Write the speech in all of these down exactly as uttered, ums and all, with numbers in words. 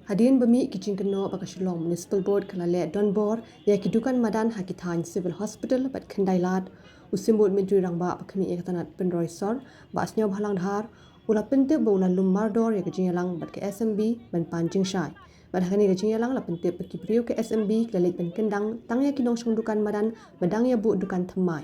Hadien ba mih ki jingkynnoh ba ka Shillong Municipal Board ka la leh donbor ïa ki dukan madan ha ki thaiñ Civil Hospital bad Khyndailad, u Symbud Myntri Rangbah ba khmih ïa ka tnat pynroi sor, Bah Sniawbhalang Dhar, u la pyntip ba u la lum mardor ïa ka jingïalang bad ka S M B ban pan jingshai. Bad ha kane ka jingïalang la pyntip ba ki briew ka S M B ki la leit ban kyndang tang ïa ki nongshong dukan madan ba dang ïa buh dukan thymmai.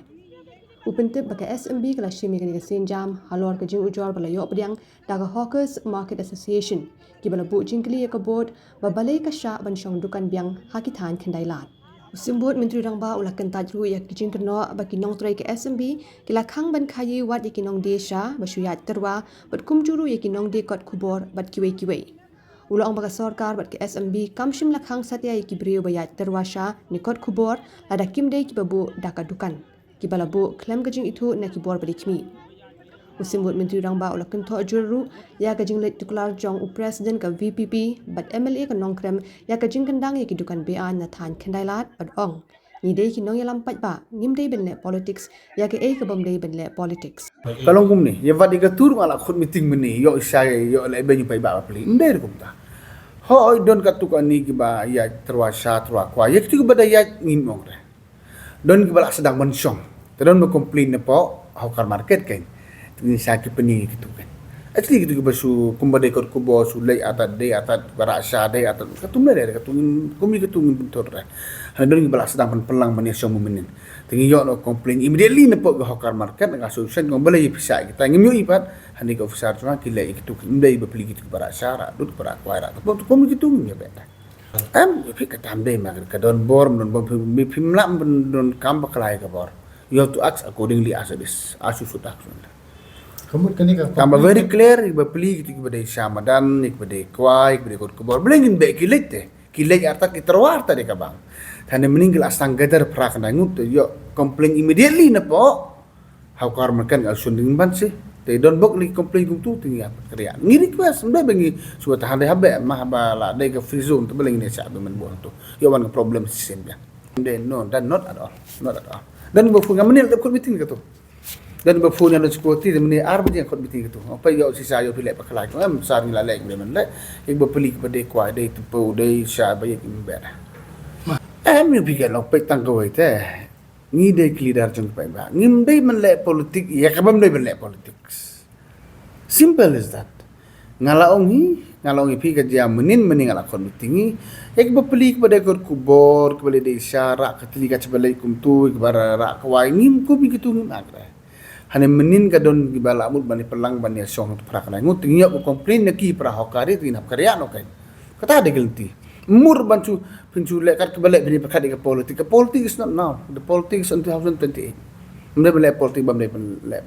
U pyntip ba ka S M B ka la shim ïa kane ka sienjam halor ka jingujor ba la ïoh pdiang da ka Hawkers Market Association, kiba la buh jingkylli ïa ka board ba balei ka shah ban shong dukan biang ha ki thaiñ Khyndailad. U Symbud Myntri Rangbah u la kyntait ruh ïa ki jingkynnoh ba ki nongtrei ka S M B ki la khang ban khaïi wat ïa ki nongdie sha ba shu ïaid tyrwa bad kumjuh ruh ïa ki nongdie kot khubor bad kiwei kiwei. U la ong ba ka sorkar bad ka S M B kam shym la khang satia ïa ki briew ba ïaid tyrwa sha ne kot khubor lada kim dei kiba buh da ka dukan, kiba la buh khlem ka jingithuh na ki bor ba dei khmih. U Symbud Myntri Rangbah u la kynthoh jur ruh ïa ka jingleit tuklar jong u President ka V P P bad M L A ka Nongkrem ïa ka jingkyndang ïa ki dukan be-aiñ na thaiñ Khyndailad bad ong, ngi dei ki nongïalam paidbah, ngim dei ban leh politics ïa kaei ka bym dei ban leh politics. Ka long kumne, ïa wat ïa ka tur nga la khot meeting mynne, ïoh sha ïoh leh ben ïa paidbah ba pli. Ym dei ruh kumta. Hooid, don katto katne kiba ïaid tyrwa sha tyrwa kwai, ïa kitu kiba da ïaid ngim ong re. Don kiba la sdang ban shong. Te don ba complain napoh Hawker Market kein. Te ngin sa ki pyni kitu kein. Actually kitu kiba shu kumba dei kot khubor shu leit artat dei artat ba rah sha dei artat. Katu ym dei re, katu ngin kumne katu ngin pynthut re. Hynrei don kiba la sdang ban pynlang ban ïa shong mynnin. Te ngi ïoh noh complain immediately napoh ka Hawker Market, na ka association, kong balei ïa pisa kita, ngim ïohi pat. Hangne ka officer jong nga ki leh ïa kitu, ym dei ba pli kitu kiba rah sha, rah dud, ba rah kwai, rah kpoh, tu kum kitu ngim ïa beh. Em, phi kata ym dei ma ka donbor, donbor, phi, phi, phim lah ban donkam bakla ïa ka bor. You have to act accordingly as it is, as you should act. Ka mut kane ka Tang ba very clear, ba pli kitu kiba dei sha madan, kiba dei kwai, kiba dei kot khubor. Balei ngin beh ki leit te. Ki leit artat ki tyrwa artat ïa ka bank. Te hangne mynnin ki la sdang gather phra khyndai ngut te ïoh complain immediately napoh Hawker Market, nga shun ding ban shi. Te don bok lei complain kumtu te ngi ïa pat kyrïa. Ngi request, ym dei ba ngi shu tahan dei ha beh, ma haba la dei ka free zone te balei ngin ïa shah beh mynbun tu. Ïoh wan ka problem shisien biang. Ym dei, no, dan not at all. Not at all. Dan ba phone nga mynne la dep khot meeting katu. Dan ba phone ïa u security te mynne ar baje nga khot meeting katu. Nga peit ïoh shisha ïoh phi leh bakla. Em, sar ngi la leh, ym dei ban leh. Ïa ba pli ba dei kwai, dei tympew, dei sha ba ïa kim beh. Em, ïa phi ka long peit tang kawei te. Ngi dei ki leader jong ki paidbah. Ngim dei ban leh politik, ïa kaba ym dei ban leh politics. Simple as that. Nga la ong hi, nga la ong hi phi ka jia mynnin, mynnin nga la khot meeting hi. Ïa kiba pli kiba dei kot khubor, kiba leit dei sha rah ka tli ka chiba leit kumtu, kiba rah, rah kwai, ngim kum ïa kitu ngim ïa kre. Hangne mynnin ka don kiba la mut ban ïa pynlang ban ïa shong tu phra khyndai ngut, te ngi ïoh ka complain na ki para hawker te ngin hap kyrïa noh kein. Kata dei ka lynti. Mut ban shu, phin shu leh kat kiba leh, phin ïa pyrkhat ïa ka politik. Ka politik is not now. The politics in two thousand twenty-eight. Ym dei ban leh politik, bym dei ban leh.